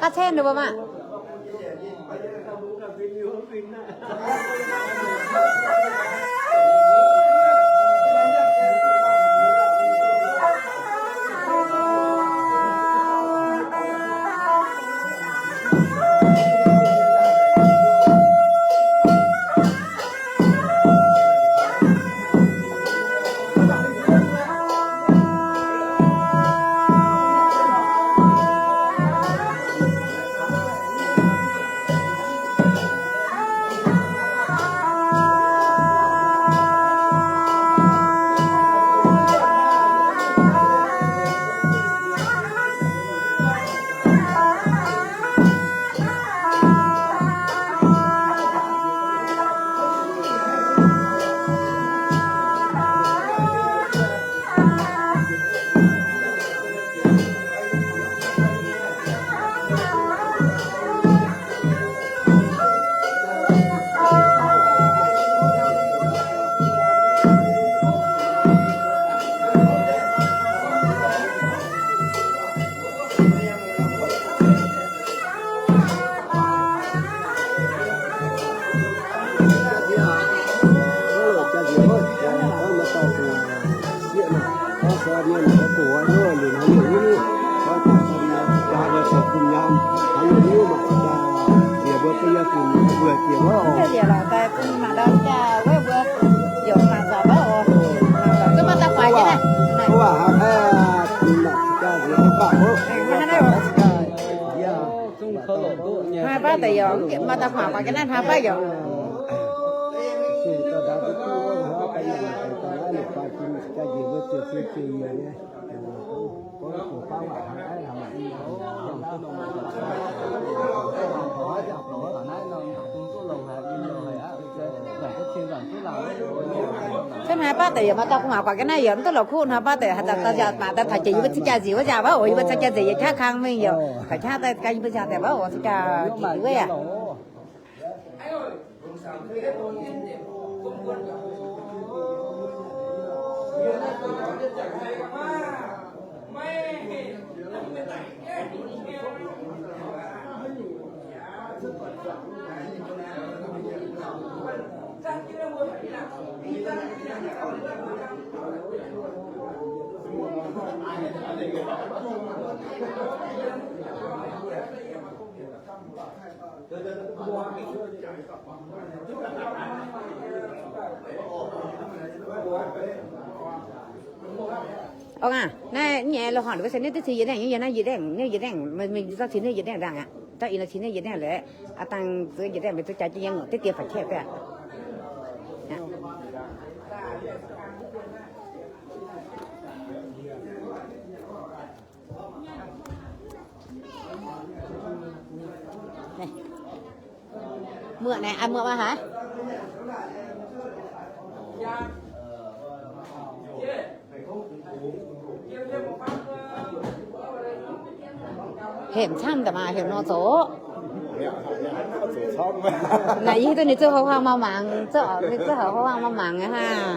Kaav caengv ninh mbuo maah. Hnoi baav deix yaac maaih dauh gu'nguaaz guaax ga'naaiv hnoi baav yaac. Se hnoi baav deix yaac maaih dauh gu'nguaaz guaax ga'naaiv yaac mv duqv la'kuqv. Hnoi baav deix haaix dauh yaac maaih dauh taux jiex yie mbuo cing jaa nziec wuov jaax wuov, yie mbuo cing jaa nziec yietc qaqv kang mingh yaac kaaix qaqv daaih gan yie mbuo cing jaa nziec wuov, cing jaa nziec wuov yaac. Ong aac, naaiv nyei loz-horngc se ninh duqv cin yietc ndaengh, yie naaiv yietc ndaengh, naaiv yietc ndaengh, mingh zorqv cin naaiv yietc ndaengh ndaangc aqv. Zorqv yie naaiv cin naaiv yietc ndaengh lorqc. Aa, dangh zuov yietc ndaengh mingh zuov jaax jienv yiem ngorc deix diex faix qiex daaih. Muoqv naaic, muoqv maah haaix? Hemx camv daaih maah, hemx nor zoqc. Naaic yie hiuv duqv ninh zuqc houv huaang mangc mangc, zuqc, ninh zuqc houv huaang mangc mangc aqv haah.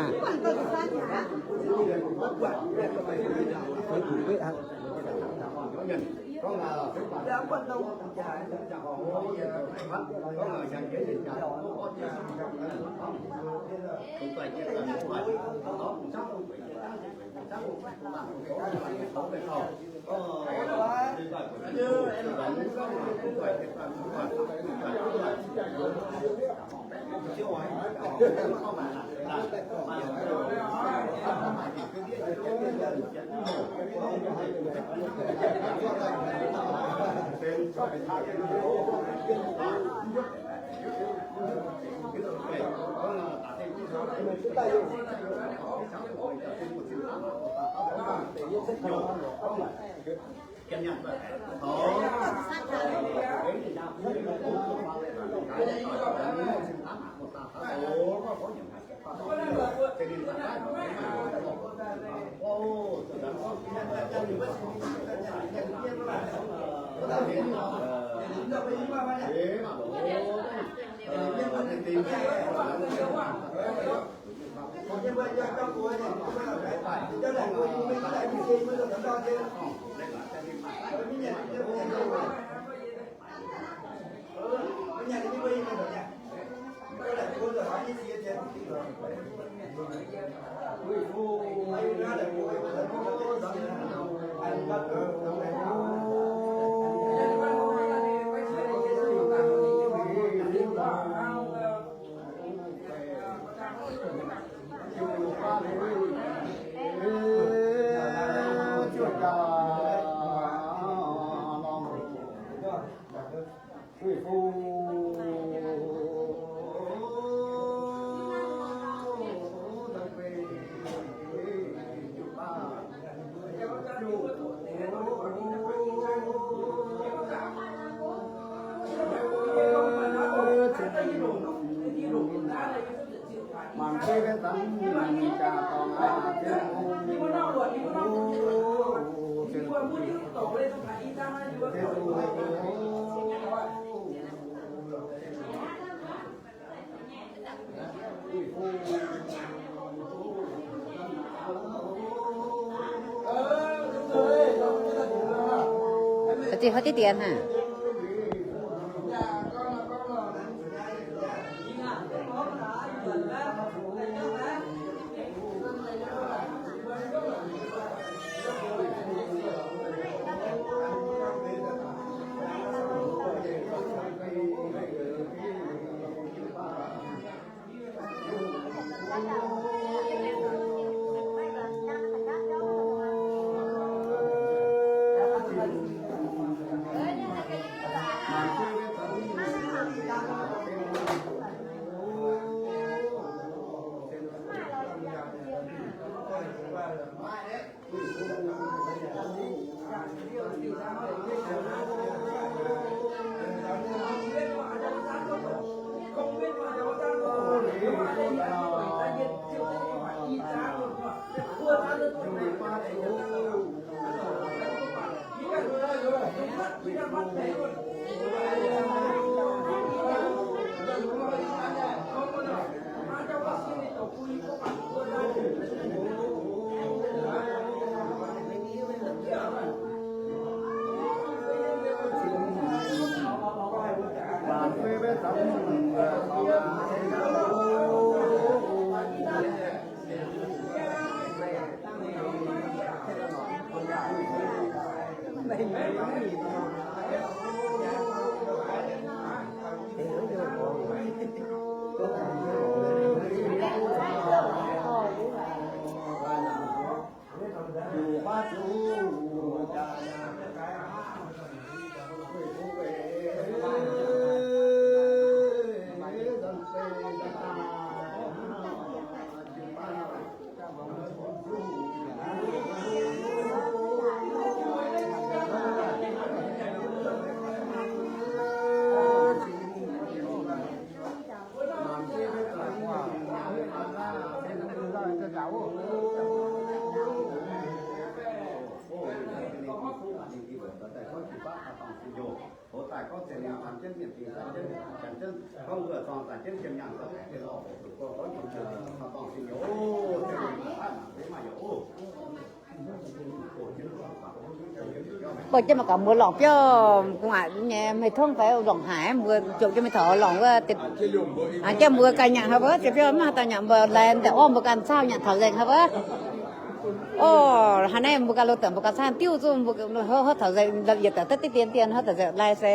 Zi hov diqv dien hnangv. Baac jienv mangc gaax mbuo lorngc biauv gu'nguaaic nyei, hmei tongv fai lorngc haic, mbuo ziouc jienv mingh taux lorngc wuov, jienv mbuo ganh nyanc haic wuov, ziex biauv maiv haaix dauh nyanc, mbuo laih nda'orv mbuo ganh zaauh nyanc taux nzengc haic wuov. Orv, hnangv naaiv mbuo ganh loz-dangx mbuo ganh caangv diuv zungv mbuo hov taux nzengc, yietc daaih daav diqv dien dien hov taux nzengc lai se